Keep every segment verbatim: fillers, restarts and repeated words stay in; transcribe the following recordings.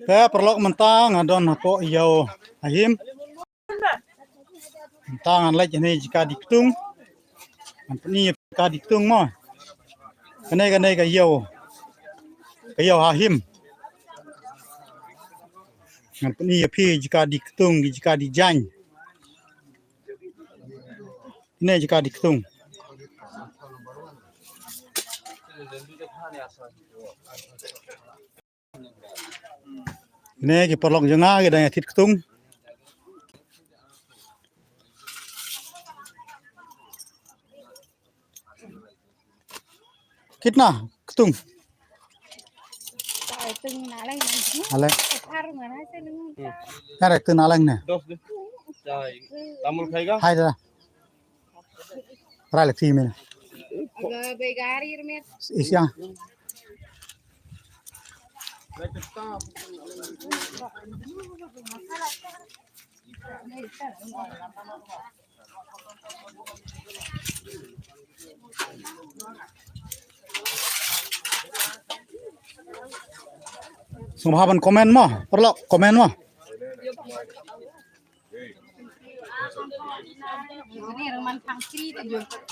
Te paralok mynta nga don hapoh ïew ha him. Mynta ngan leit hane jaka die ktung. Ngan pyni jaka die ktung mo. Kane kane ka ïew. Ka ïew ha him. Ngan pyni ïa phi jaka die ktung, jaka die jaiñ. Ine jaka die ktung. Ine ki paralok jong nga ki dang ïa thied ktung. Kitna ktung? Ale. Are ktung na lang ne. Tamul khayega? Hai da. Rai lak ti mena. Isya. Sngewbha ban comment mo, paralok comment mo.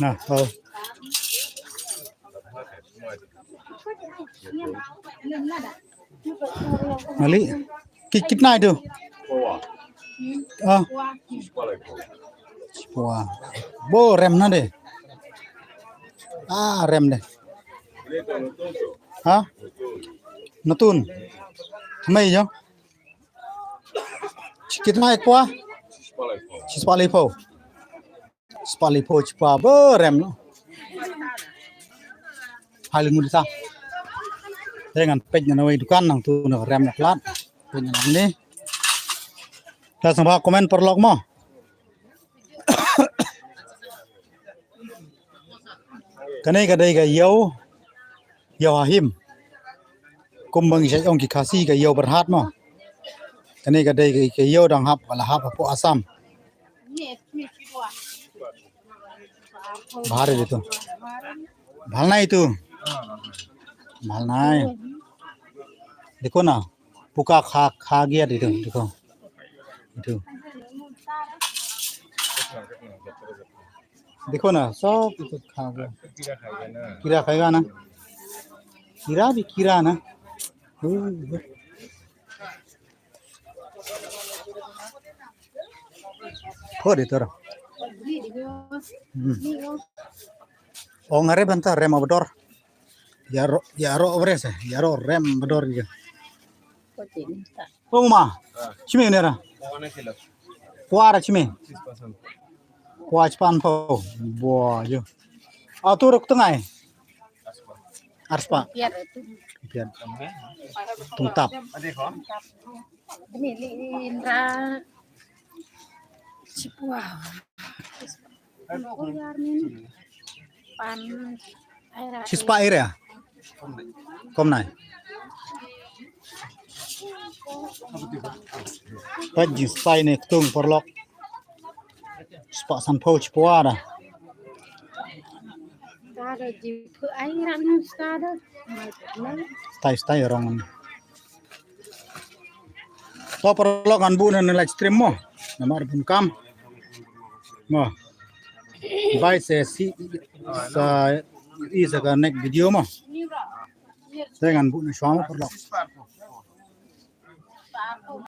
Nah, oh. Mali. Ki-, kitna itu? Ah. Pua. Bo rem na de. Ah, rem de. Ha? Natun. Tmai jo. Kitna ek pua? Chispah laiphew. Spah laiphew chispah ba rem no. Hai lyngngoh sa. Te ngan peit na wei dukan nangtu na rem na plat. Peit na ni. Te sngewbha comment paralok mo. Kane ka dei ka ïew, ïew ha him. Kumba ngi shait ong ki Khasi ka ïew byrhat mo. Kane ka dei ka, ka ïew dang hap, ka la hap hapoh Assam. Bhar de tu. Bhal nai tu. Bhal nai. Dekho na. Puka kha, kha gaya de tu. Dekho. Itu. Dekho na, sob itu kha gaya. Kira khayega na. Kira bhi kira na. Huh, huh. Pho de tara. Hmm. Ong are banta rem abdor. Ïaroh, ïaroh bres, ïaroh rem abdor ïa. Uma. Chime nera. Kwara chime. Kwara chpan pho. Bo jo. Atu ruk tengai. Arspah. Piat. Tungtap. Ni ni indra. Chipua. Pan. Chispah area. Kom nai. Pat jingspah ne ktung paralok. Spah sanphew chipua da. Stai stai rong. To paralok ngan buh na live stream mo. Namar bun kam. Mo. Bye se si sa i sa ka next video mo. Te ngan buh na shuwa mo paralok.